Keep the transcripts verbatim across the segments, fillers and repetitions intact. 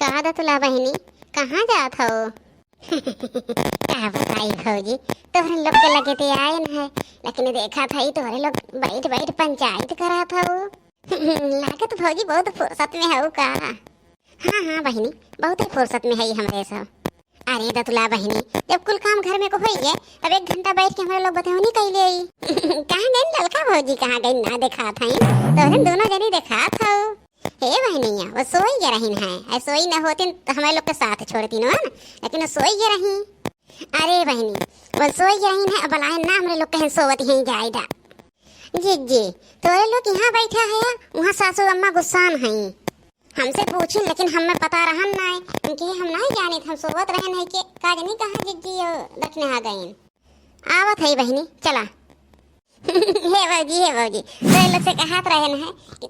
का दतुला बहिनी, कहाँ जात हौ? का बताई भौजी, तोहरे लोग के लगे ते आए न है, लेकिन देखा था ई तोहरे लोग बैठ बैठ पंचायत करा था वो। लागत भौजी बहुत फुर्सत में हौ का? हाँ हाँ बहिनी, बहुत ही फुर्सत में है हमरे सब। अरे दतुला बहिनी, जब कुल काम घर में को होई गए, तब एक घंटा बैठ के हमरे लोग बतौनी कैले आई। कहाँ गइन ललका भौजी, कहाँ गइन, ना देखा था तोहरे दोनों जनी देखा था। हे बहिनिया, वो सोई गे रहिन है, ऐ सोई न होतिन त हमरे लोग के साथ छोड़तिन हो न, लेकिन वो सोई गे रही। अरे बहिनी, वो सोई गे रहिन है, अब बलाए ना हमरे लोग कहें सोवत हैं जाए दा। जिज्जी, तोरे लोग यहाँ बैठा है, वहाँ सासू अम्मा गुस्सान हैं। हमसे पूछिन, लेकिन हमें पता रहन ना है, इनके हम नहीं जानित, हम सोवत रहन है कि का जनी कहाँ जिज्जी और दक्षिणा गइन। आवत है बहिनी, चला। हे भौजी, हे भौजी, तोरे लोग से कहत रहन है कि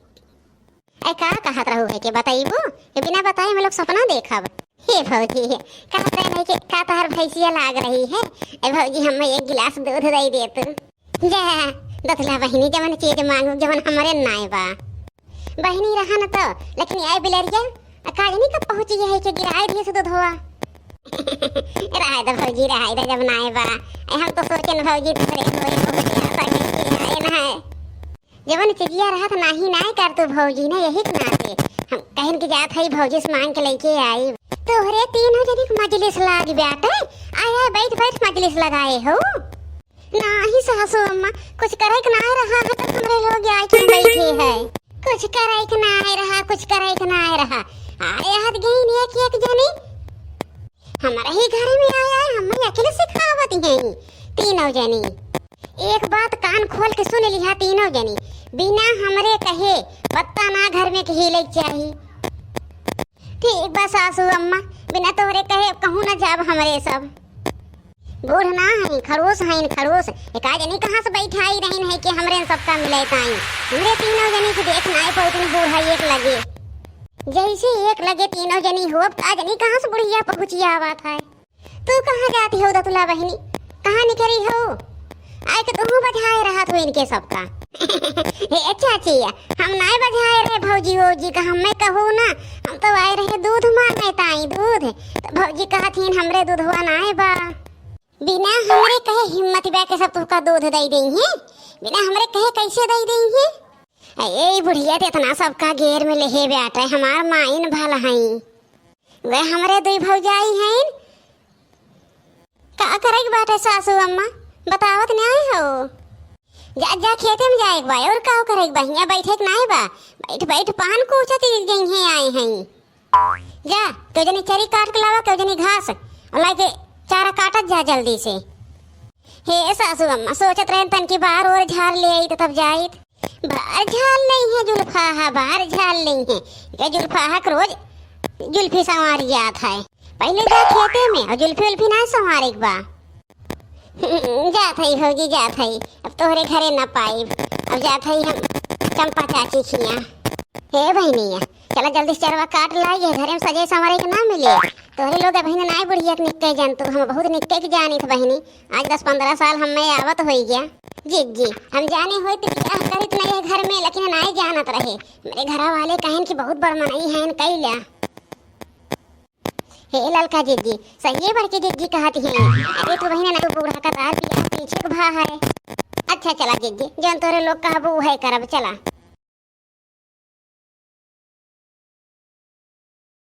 ए, का कहत रहू है के बताइबू? ये बिना बताए हम लोग सपना देखब। हे भौजी, कहत रहे नहीं कि का तोहर भैंसिया लाग रही है? ए भौजी, हमें एक गिलास दूध दे दे तू। जा, दतुला बहिनी, जवन चीज मांगू, जवन हमरे नाय बा। बहिनी रहा न तो, लेकिन आए बिलरिया, आ का जनी कब पहुंची है के गिराए दिए से दूधवा। रहाय द भौजी, रहाय द, जब नाय बा। ए, हम तो सोचेन भौजी तोहरे होए, बहुत ज्यादा गिराए न है। जवन चिजिया रहत नाही नाय कर तू भौजी ने, यही के नाते हम कहन के जात हई भौजी से मांग के लेके आई। तोहरे तीनों जनी के मजलिस लाग बाटे, आए आए बैठ बैठ मजलिस लगाए हो। नाही सासू अम्मा, कुछ करे के नाय रहा है तो हमरे लोग आए के बैठे है। कुछ करे के नाय रहा, कुछ करे के नाय रहा। आए हाथ गई एक एक जनी। हमारे ही घर में आया है, हमें अकेले सिखावत हैं तीनों जनी। एक बात कान खोल के सुन लिहा तीनों जनी, बिना हमरे कहे पत्ता ना घर में के हिले के चाही। ठीक बा सासू अम्मा, बिना तोहरे कहे कहूँ ना जाब हमरे सब। बूढ़ ना हैं, खड़ूस हैं, खड़ूस। एक आ जनी कहाँ से बैठाई रहिन है कि हमरे सबका मिले ताई। हमरे तीनों जनी के देख नाय पौतिन बूढ़ा एक लगे। जैसे एक लगे तीनों जनी हो, अब का जनी कहाँ से बुढ़िया पहुँचिया आवत है। तू कहाँ जाती हो दतुला बहिनी? कहाँ निकरी हो? आए के तुहू बझाए रहत हो इनके सबका। हे चाची, हम नाय बझाए रहे भौजी वौजी का, हमें कहू ना, हम तो आए रहे दूध मांगे ताई, दूध। तो भौजी कहत हीन हमरे दूधवा नाय बा। बिना हमरे कहे हिम्मत बा के सब तुहका दूध दई देई हैं? बिना हमरे कहे कैसे दई देई हैं? ए बुढ़िया ते इतना सबका गेर में लेहे बाटे, हमार माइन भल हई। वे हमरे दुई भौजाई हईन। का करे के बाटे सासू अम्मा? बतावत नाय हो। जा, जा खेते में जाए के बा, और का करे के बा? हियाँ बैठे के नाय बा। बैठ, बैठ पान कूचत गई हैं आए हैं। जा, केहू जनी चरी काट के लावा, केहू जनी घास, और लाके चारा काटत जा जल्दी से। हे सासू अम्मा, सोचत रहन तन की बार और झाड़ ले आई तो तब जाइत। बार झाल नहीं है जुल्फा, हा बार झाल नहीं है। ये जुल्फा हा के रोज जुल्फी संवारी जात है। पहले जा खेते में और जुल्फी उल्फी ना संवारे के बा। जात है भौजी, जात है, अब तोहरे घरे ना पाइब, अब जात है हम चंपा चाची खिया। हे बहनिया, चला जल्दी से चरवा काट लाई, ये घरे में सजे संवरे के ना मिले। तोहरे लोग अबहिन नाय बुढ़िया के निक्के जानतू, हम बहुत निक्के के जानित बहिनी। आज दस पन्द्रह साल हमें आवत होई गया। जिज्जी, हम जाने होइत बियाह करित नहीं घर में, लेकिन नाय जानत रहे। मेरे घरा वाले कहन कि बहुत बड़ मनई हैं, कैला। हे ललका जिज्जी, सही बड़की जिज्जी कहत हैं। अरे तू बहिन ना, तू बूढ़ा का तार बियाह पीछे के भा है। अच्छा चला जिज्जी, जौन तोरे लोग कहबू उहे करब, चला।